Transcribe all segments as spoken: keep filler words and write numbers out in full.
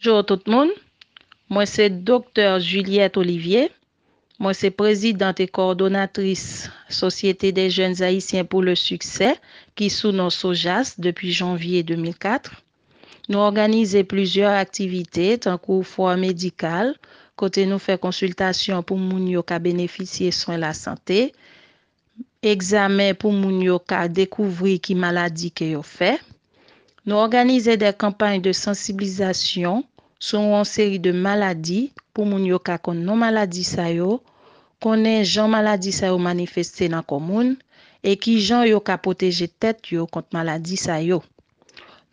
Bonjou tout moun. Mwen se Doktè Juliette Olivier. Mwen se prezidant e kowòdonatris Société des Jeunes Haïtiens pour le Succès ki sou non SOJAS depi janvye de mil kat. Nou òganize plizyè aktivite tankou fò medikal, kote nou fè konsiltasyon pou moun yo ka benefisye swen lasante, egzamen pou moun yo ka dekouvri ki maladi ke yo fè. Nou òganize de kanpay de sansibilizasyon sou yon seri de maladi pou moun yo ka konn non maladi sa yo, konnen jan maladi sa yo manifeste nan kò moun, e ki jan yo ka pwoteje tèt yo kont maladi sa yo.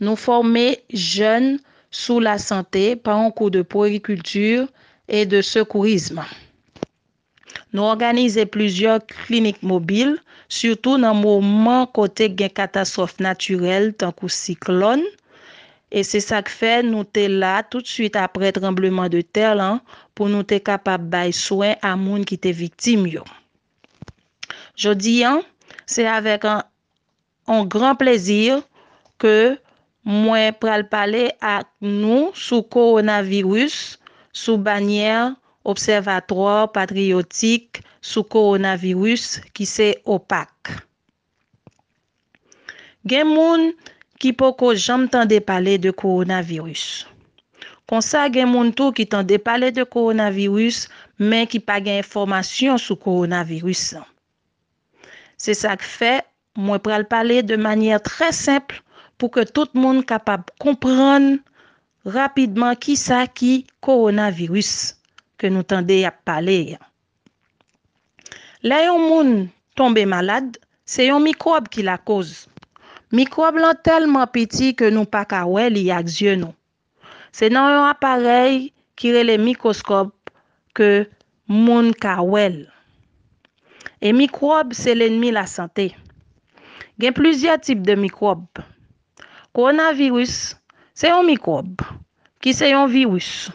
Nou fòme jèn sou lasante pa yon kou de puériculture e de secourisme. Nou òganize plizyè klinik mobil, sitou nan moman kote gen katastwòf natirèl tankou siklòn. E se sa k fè nou te la toutswit apre tranbleman de tè lan pou nou te kapab bay swen a moun ki te viktim yo. Jodi an, se avèk an, on gran plezi ke mwen pral pale ak nou sou kowonaviris sou banyè Observatoire Patriotique sou Coronavirus ki se OPAC. Gen moun ki poko janm tande pale de kowonaviris. Konsa gen moun tou ki tande pale de kowonaviris men ki pa gen enfòmasyon sou kowonaviris lan. Se sa k fè mwen pral pale de manyè trè senp pou ke tout moun kapab konprann rapidman kisa ki kowonaviris ke nou tande y ap pale a. Lè yon moun tonbe malad, se yon mikwòb ki lakoz. Mikwòb lan tèlman piti ke nou pa ka wè li ak zye nou. Se nan yon aparèy ki rele mikwoskòp ke moun ka wè l. E mikwòb se lènmi lasante. Gen plizyè tip de mikwòb. Kowonaviris se yon mikwòb ki se yon viris.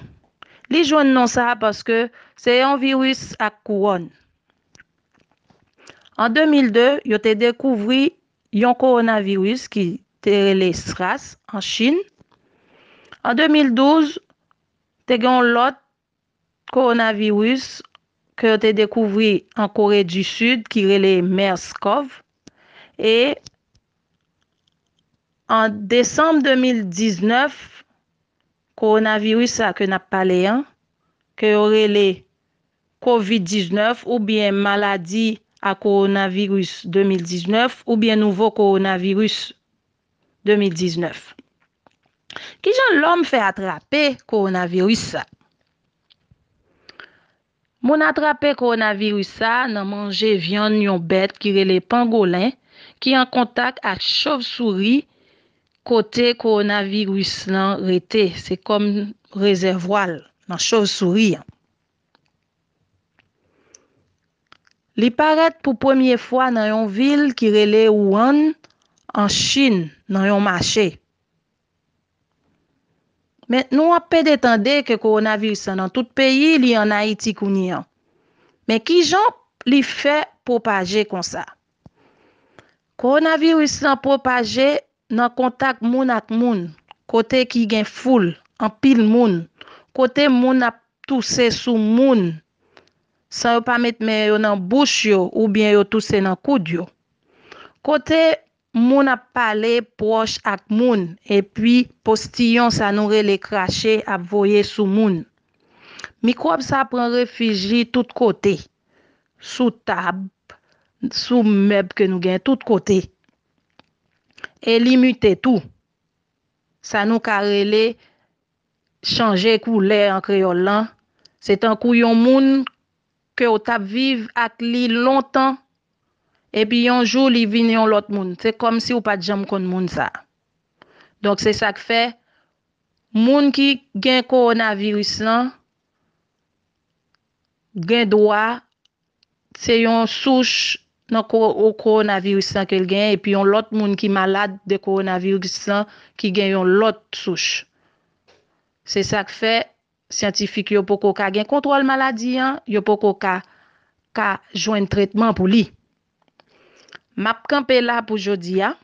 Li jwenn non sa a paske se yon viris ak kouwòn. An de mil de, yo te dekouvri yon kowonaviris ki te rele SRAS an Chin. An de mil douz, te gen yon lòt kowonaviris ke yo te dekouvri an Kore di Sid ki rele MERS-CoV. E an desanm de mil diznèf, kowonaviris sa ke n ap pale an, ke yo rele kovid diznèf oubyen maladi a kowonaviris de mil diznèf oubyen nouvo kowonaviris de mil diznèf. Kijan lòm fè atrape kowonaviris sa? Moun atrape kowonaviris sa nan manje vyann yon bèt ki rele pangolen ki an kontak ak chovsouri kote kowonaviris lan rete. Se kòm rezèvwa l nan chovsouri an. Li parèt pou premye fwa nan yon vil ki rele Wuhan, an Chin, nan yon mache. Men nou ap pede tande ke kowonaviris lan nan tout peyi, li an Ayiti kounye an. Men kijan li fè pwopaje konsa? Kowonaviris lan pwopaje nan kontak moun ak moun, kote ki gen foul, anpil moun, kote moun ap touse sou moun, san yo pa met men yo nan bouch yo oubyen yo touse nan koud yo. Kote moun ap pale pwòch ak moun, epi postiyon sa nou rele krache ap voye sou moun. Mikwòb sa pran refij li tout kote, sou tab, sou mèb ke nou gen tout kote. E li mite tou. Sa nou ka rele chanje koulè an kreyòl lan. Se tankou yon moun ke w t ap viv ak li lontan, epi yon jou li vin yon lòt moun. Se kòmsi w pa t janm konn moun sa. Donk, se sa k fè moun ki gen kowonaviris lan gen dwa se yon souch nan ko- kowonaviris lan ke l genyen, epi yon lòt moun ki malad de kowonaviris lan ki gen yon lòt souch. Se sa k fè syantifik yo poko ka gen kontwòl maladi an, yo poko ka, ka jwenn tretman pou li. M ap kanpe la pou jodi a.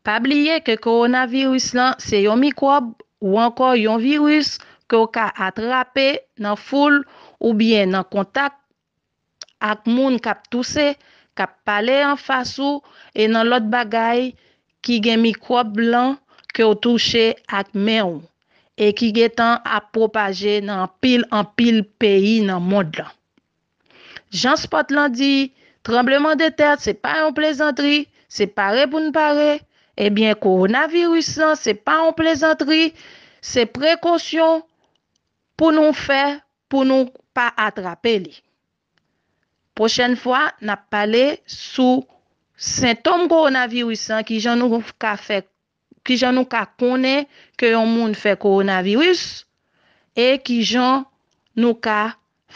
Pa bliye ke kowonaviris lan se yon mikwòb ou ankò yon viris ke w ka atrape nan foul oubyen nan kontak ak moun k ap touse, k ap pale anfas ou, e nan lòt bagay ki gen mikwòb lan ke w touche ak men w, e ki gentan ap pwopaje nan anpil, anpil peyi nan mond lan. Jan Spot lan di, tranbleman de tè, se pa yon plezantri, se pare pou n pare. Ebyen, kowonaviris lan, se pa yon plezantri, se prekosyon pou nou fè, pou nou pa atrape li. Pwochèn fwa, n ap pale sou sentòm kowonaviris lan, kijan nou ka fè, kijan nou ka konnen ke yon moun fè kowonaviris, e kijan nou ka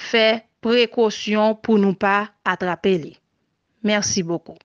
fè prekosyon pou nou pa atrape li. Mèsi bokou.